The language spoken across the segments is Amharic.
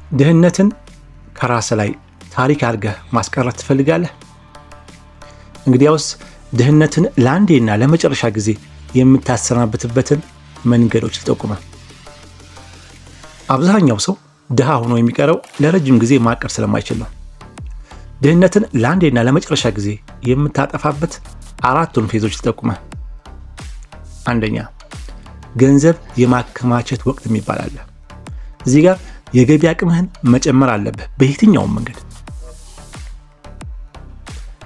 ድህነትን ከራስ ላይ ታሪክ አድርገህ ማስቀረት ትፈልጋለህ? እንግዲያውስ ድህነትን ለአንዴና ለመጨረሻ ጊዜ የምታሰናብትበትን መንገዶች ልጠቁምህ። አብዛኛው ሰው ድሃ ሆኖ የሚቀረው ለረጅም ጊዜ ማቀድ ስለማይችል ነው። ድህነትን ለአንዴና ለመጨረሻ ጊዜ የምታጠፋበት አራቱን phase ኦች ልጠቁምህ። አንደኛ፣ ገንዘብ የማከማቸት ወቅት የሚባል አለ። እዚህ ጋር የገቢ አቅምህን መጨመር አለብህ በየትኛውም መንገድ።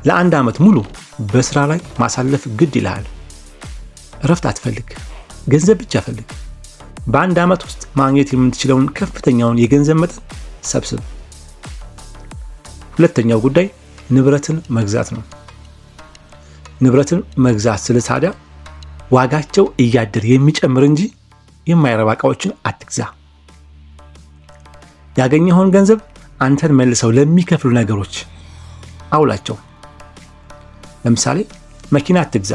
ለአንድ ዓመት ሙሉ በስራ ላይ ማሳለፍ ግድ ይልሃል። እረፍት አትፈልግ፣ ገንዘብ ብቻ ፈልግ። በአንድ ዓመት ውስጥ ማግኘት የምትችለውን ከፍተኛውን የገንዘብ መጠን ሰብስብ። ሁለተኛው ጉዳይ ንብረትን መግዛት ነው። ንብረትን መግዛት ስል ታዲያ ዋጋቸው እያደር የሚጨምር እንጂ የማይረባ እቃዎችን አትግዛ። ያገኘኸውን ገንዘብ አንተን መልሰው ለሚከፍሉ ነገሮች አውላቸው። ለምሳሌ መኪና አትግዛ፣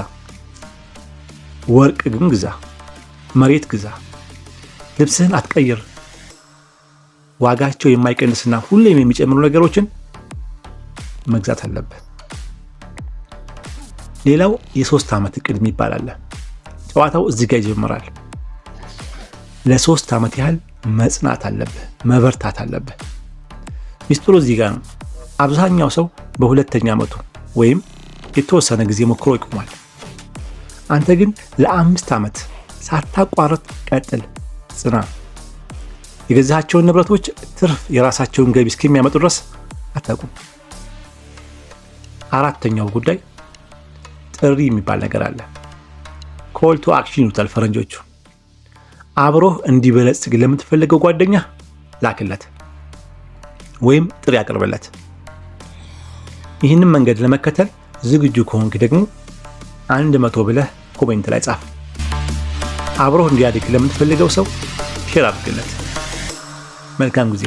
ወርቅ ግን ግዛ፣ መሬት ግዛ። ልብስህን አትቀይር። ዋጋቸው የማይቀንስና ሁሌም የሚጨምሩ ነገሮችን መግዛት አለብህ። ሌላው የ3 ዓመት እቅድ የሚባል አለ። ጨዋታው እዚህ ጋር ይጀምራል። ለ3 ዓመት ያህል መጽናት አለብህ፣ መበርታት አለብህ። ሚስጥሩ እዚህ ጋር ነው። አብዛኛው ሰው በሁለተኛ ዓመቱ ወይም የተወሰነ ጊዜ ሞክሮ ይቆማል። አንተ ግን ለ5 ዓመት ሳታቋርጥ ቀጥል፣ ጽና። የገዛሃቸውን ንብረቶች ትርፍ የራሳቸውን ገቢ እስከሚያመጡ ድረስ አታቁም። አራተኛው ጉዳይ ጥሪ የሚባል ነገር አለ። Call to action ይሉታል ፈረንጆቹ። አብሮህ እንዲበለጽግ ለምትፈልገው ጓደኛ ላክለት ወይም ጥሪ አቅርብለት። ይህንን መንገድ ለመከተል ዝግጁ ከሆንክ ደግሞ 100 ብለህ comment ላይ ጻፍ። አብሮህ እንዲያድግ ለምትፈልገው ሰው share አድርግለት። መልካም ጊዜ።